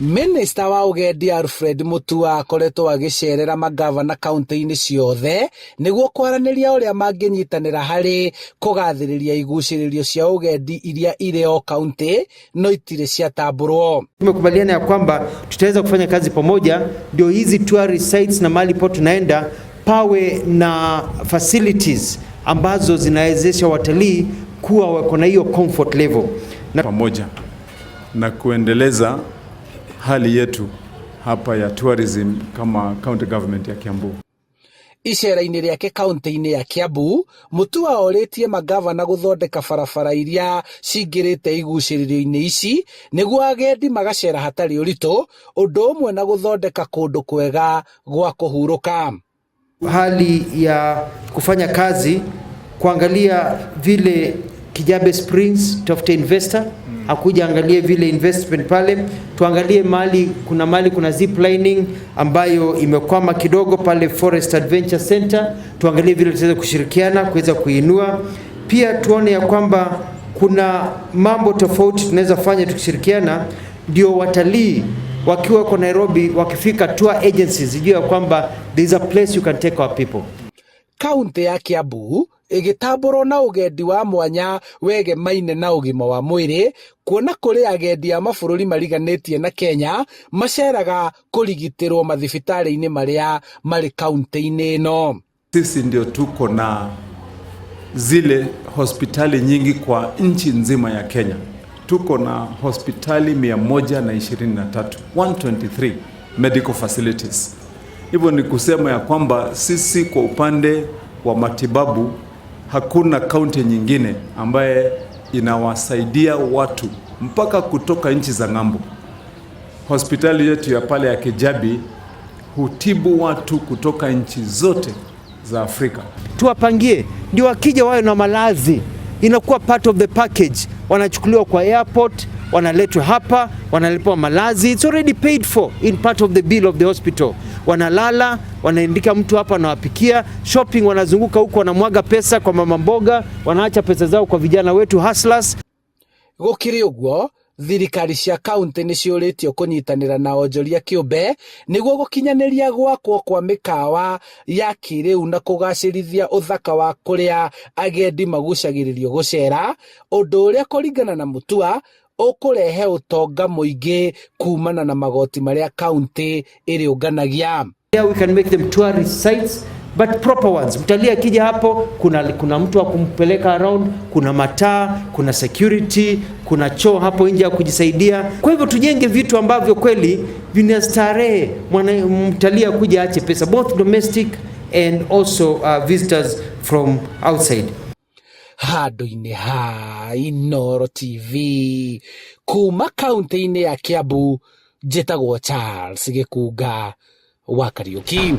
Minista wa ũgendi Alfred Mutua akoretwo agĩcerera mangavana kaunti-inĩ ciothe nĩguo kwaranĩria ũrĩa mangĩnyitanĩra harĩ kũgathĩrĩria igucĩrĩrio cia ũgendi iria irĩ o kaunti no itirĩ ciatambũrwo. Tumekubaliana ya kwamba tutaweza kufanya kazi pamoja, ndio hizi tourist sites na mahali po tunaenda pawe na facilities ambazo zinawezesha watalii kuwa wako na hiyo comfort level na pamoja na kuendeleza hali yetu hapa ya tourism kama county government ya Kiambu. Icera-inĩ rĩake kaunti-inĩ ya Kiambu, Mutua orĩtie mangavana gũthondeka barabara iria cingĩrĩte igucĩrĩrio-inĩ ici nĩguo agendi magacera hatarĩ ũritũ, ũndũ ũmwe na gũthondeka kũndũ kwega gwa kũhurũka. Hali ya kufanya kazi kuangalia vile Kijabe Springs, tafute investor akuja angalie vile investment pale, tuangalie mali kuna mali kuna zip lining ambayo imekwama kidogo pale Forest Adventure Center, tuangalie vile tutaweza kushirikiana kuweza kuinua. Pia tuone ya kwamba kuna mambo tofauti tunaweza fanya tukishirikiana, ndio watalii wakiwa kwa Nairobi wakifika tour agencies zijue ya kwamba there is a place you can take our people. Kaunti ya Kiambu ĩgĩtambũrwo na ũgendi wa mwanya wegemaine na ũgima wa mwĩrĩ kuona kũrĩ agendi a mabũrũri mariganĩtie na Kenya maceraga kũrigitĩrwo mathibitarĩ-inĩ marĩa marĩ kaunti-inĩ ĩno. Sisi ndio tuko na zile hospitali nyingi kwa nchi nzima ya Kenya. Tuko na hospitali 123, 123 medical facilities. Hivyo ni kusema ya kwamba sisi kwa upande wa matibabu hakuna kaunti nyingine ambaye inawasaidia watu mpaka kutoka nchi za ng'ambo. Hospitali yetu ya pale ya Kijabi hutibu watu kutoka nchi zote za Afrika. Tuwapangie ndio wakija wawe na malazi, inakuwa part of the package. Wanachukuliwa kwa airport, wanaletwa hapa, wanalipiwa malazi, it's already paid for in part of the bill of the hospital. Wanalala, wanaandika mtu hapa anawapikia, shopping, wanazunguka huko, wanamwaga pesa kwa mama mboga, wanaacha pesa zao kwa vijana wetu hustlers. Gũkĩrĩ ũguo, thirikari cia kaunti nĩ ciũrĩtio kũnyitanĩra na onjoria kĩũmbe nĩguo gũkinyanĩria gwakwo kwa mĩkawa ya kĩrĩu na kũgacĩrithia ũthaka wa kũrĩa agendi magucagĩrĩrio gũcera, ũndũ ũrĩa kũringana na Mutua ũkũrehe ũtonga mũingĩ kumana na magoti marĩa kaunti ĩrĩũnganagia. We can make them tourist sites but proper ones. Mtalii akija hapo kuna mtu wa kumpeleka around, kuna mataa, kuna security, kuna choo hapo nje ya kujisaidia. Kwa hivyo tujenge vitu ambavyo kweli vina starehe, mwana mtalii akuja aache pesa, both domestic and also visitors from outside. Handũ-inĩ ha Inooro TV kuma kaunti-inĩ ya Kiambu, njĩtagwo Charles Gĩkunga wa Kariũki.